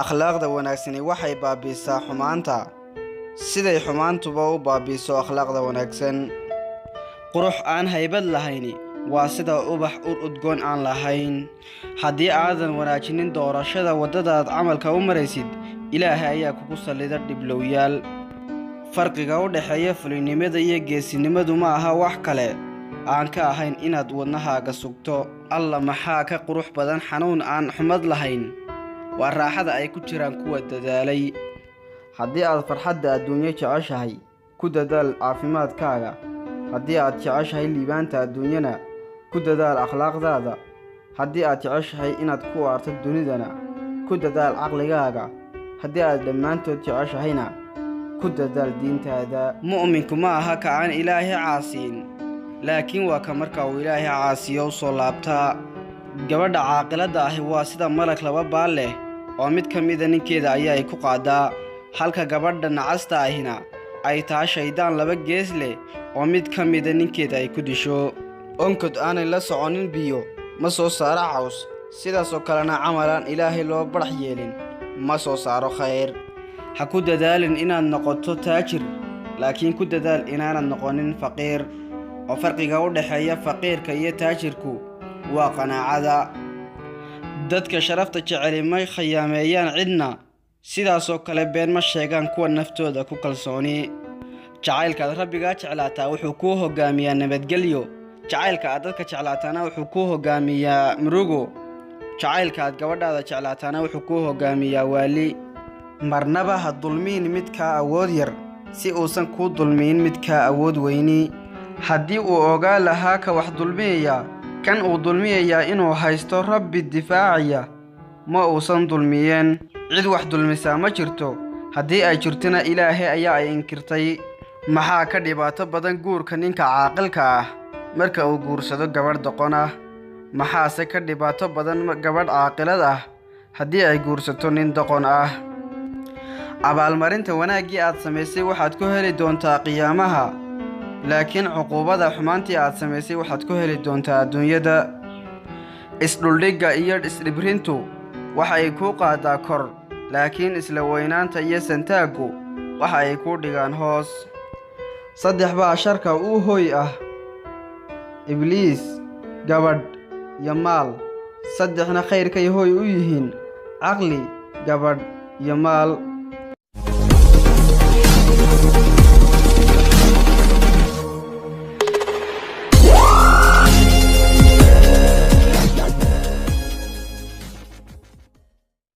Akhlaaqda wanaagsani waxay baabiisaa xumaanta, siday xumaantuba u baabiiso akhlaaqda wanaagsan. Qurux aan haybad lahayni waa sida ubax ur udgoon aan lahayn. Haddii aadan wanaajinin doorashada waddadaad camalka u maraysid, Ilaahay ayaa kugu sallida dhiblowyaal. Farqiga u dhexeeya fulinimada iyo geesinimadu ma aha wax kale aan ka ahayn inaad wadnahaaga sugto. Alla maxaa ka qurux badan xanuun aan xumad lahayn! Waa raaxada ay ku jiraan kuwa dadaalay. Haddii aad farxadda adduunyo jeceshahay, ku dadaal caafimaadkaaga. Haddii aad jeceshahay liibaanta adduunyana, ku dadaal akhlaaqdaada. Haddii aad jeceshahay inaad ku waarto dunidana, ku dadaal caqligaaga. Haddii aad dhammaantood jeceshahayna, ku dadaal diintaada. Mu'minku ma aha ka aan Ilaahay caasiyin, laakiin waa ka marka uu Ilaahay caasiyo u soo laabtaa. Gabadha caaqiladda ahi waa sida malag laba baal leh, oo mid ka mida ninkeeda ayaa ay ku qaadaa, halka gabadha nacasta ahina ay tahay shayddaan laba gees leh, oo mid ka mida ninkeeda ay ku disho. Onkod aanay la soconin biyo ma soo saaro caws, sidaasoo kalena camalaan Ilaahay loo badhax yeelin ma soo saaro khayr. Ha ku dadaalin inaad noqoto taajir, laakiin ku dadaal inaanad noqonin faqiir, oo farqiga u dhexeeya faqiirka iyo taajirku waa qanaacada. Dadka sharafta jeceli ma khiyaameeyaan cidna, sidaasoo kale been ma sheegaan kuwa naftooda ku kalsooni. Jacaylkaad Rabbigaa jeclaataa wuxuu kuu hoggaamiyaa nabadgelyo, jacaylka aad dadka jeclaataana wuxuu kuu hoggaamiyaa murugo, jacaylka aad gabadhaada jeclaataana wuxuu kuu hoggaamiyaa waali. Marnaba ha dulmiin midkaa awood yar, si uusan kuu dulmiin midkaa awood weyni. Haddii uu ogaa lahaa ka wax dulmiyaya kan uu dulmiyayaa inuu haysto Rabbi difaacaya, ma uusan dulmiyeen. Cid wax dulmisaa ma jirto, haddii ay jirtona Ilaahay ayaa ay inkirtay. Maxaa ka dhibaato badan guurka ninka caaqilka ah marka uu guursado gabadh doqon ah? Maxaase ka dhibaato badan gabadh caaqilad ah haddii ay guursato nin doqon ah? Abaalmarinta wanaaggii aad samaysay waxaad ku heli doontaa qiyaamaha, laakiin cuquubada xumaantii aad samaysay waxaad ku heli doontaa adduunyada. Isdhuldhigga iyo isdhibrintu waxa ay kuu qaadaa kor, laakiin isla weynaanta iyo santaaggu waxa ay kuu dhigaan hoos. Saddex baa sharka u hooy ah: Ibliis, gabadh iyo maal. Saddexna khayrkay hooy u yihiin: caqli, gabadh iyo maal.